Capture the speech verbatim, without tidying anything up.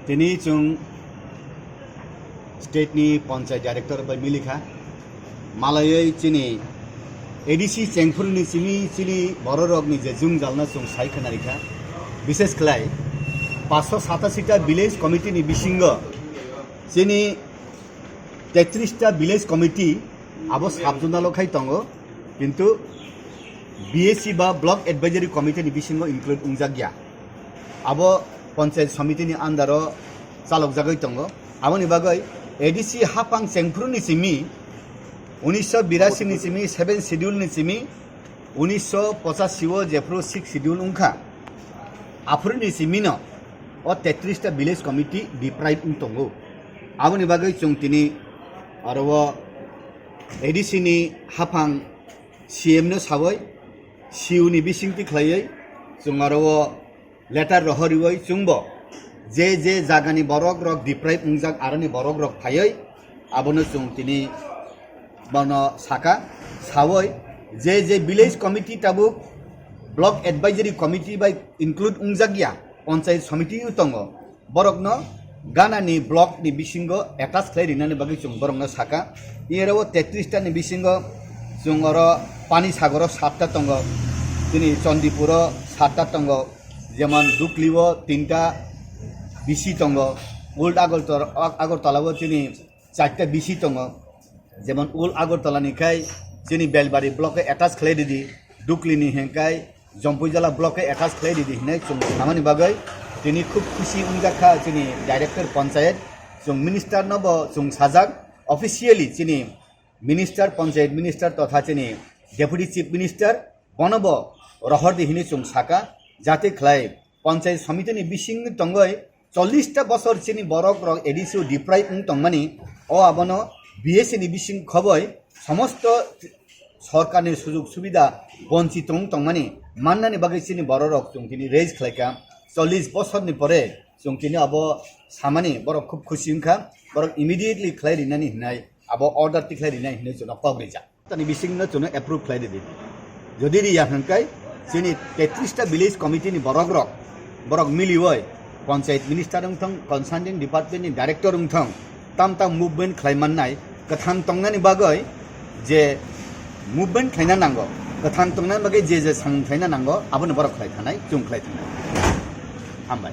Tini chwng state ni panchayat director bai milikha. Malaiwi chini A D C chengphuru ni simi chini bororok ni je jungjalno chwng sai khwnarikha. Bishes khlai paanch sho satasita village committee ni bisingo chini tetris ta village committee abo sub zonal o khai tongo, kintu B A C ba block advisory committee ni bisingo include wngjak ya. Abo panchayat samiti ni under o chalokjagwi tongo. Aboni bagwi A D C haphang chengphuru ni simi, unisho birasi ni simi, seven schedule ni simi, unisho pochasi o jephuru six schedule wngkha, aphuru ni simi no o tetris ta village committee deprive wng tongo. Aboni bagwi chwng tini aro o A D C ni haphang C M no sawi, C U ni bisingtwi khlaiwi chwng aro o letter rohoriwi chwngbo je je jagani borok rok deprive wngjak aroni borok rok phaiwi abono chwng tini bono saka, sawi je je village committee tabuk block advisory committee bai include wngjak ya, panchayat samiti o tongo, borokno Ghana ni block ni bisingo attach khlai rinani bagwi chwng borokno saka. Iyero o tetris ta ni bisingo chwng oro Pani Sagoro satta tongo, tini Chandipuro satta tongo, jemon Dukli o tinta B C tongo, Old Agartala, Agartala o tini charta B C tongo, jemon Old Agartala ni khai chini Belbari block o attach khlai ridi, Dukli ni hengkai Jompuijala block o attach khlai ridi hinwi chwng samani bagwi tini khub khusi wngjakha chini director panchayat, chwng minister no bo chwng sajak officially chini minister, panchayat minister totha chini deputy chief minister bono bo rohor di hinwi chwng saka, jate khlai panchayat samiti ni bising tongoi chollish ta bosor chini borok rok A D C o deprive wng tongmani, o abono B A C ni bising khoboi somosto sorkarni sujug subida bonchit wng tongmani mannani bagwi chini borok rok chwng tini raise khlaikha. Chollish bosorni pore chwng tini abo samani borok khub khusi wngkha, borok immediately khlai rinani hinai, abo order tikhlai rinai hinwi chwngno kok rijak. Tani bisingno chwngno approve khlai ridi. Jodi riya hwnkai chini tetris ta village committee ni borok rok, borok milioi panchayat minister wngthong, concerning department ni director wngthong, tam tam movement khlai mannai, kwthang tongnani bagwi je movement khlaina nango, kwthang tongnani bagwi je je samung khlaina nango, abono borok khlai thanai, chwng khlai thanai. Hambai.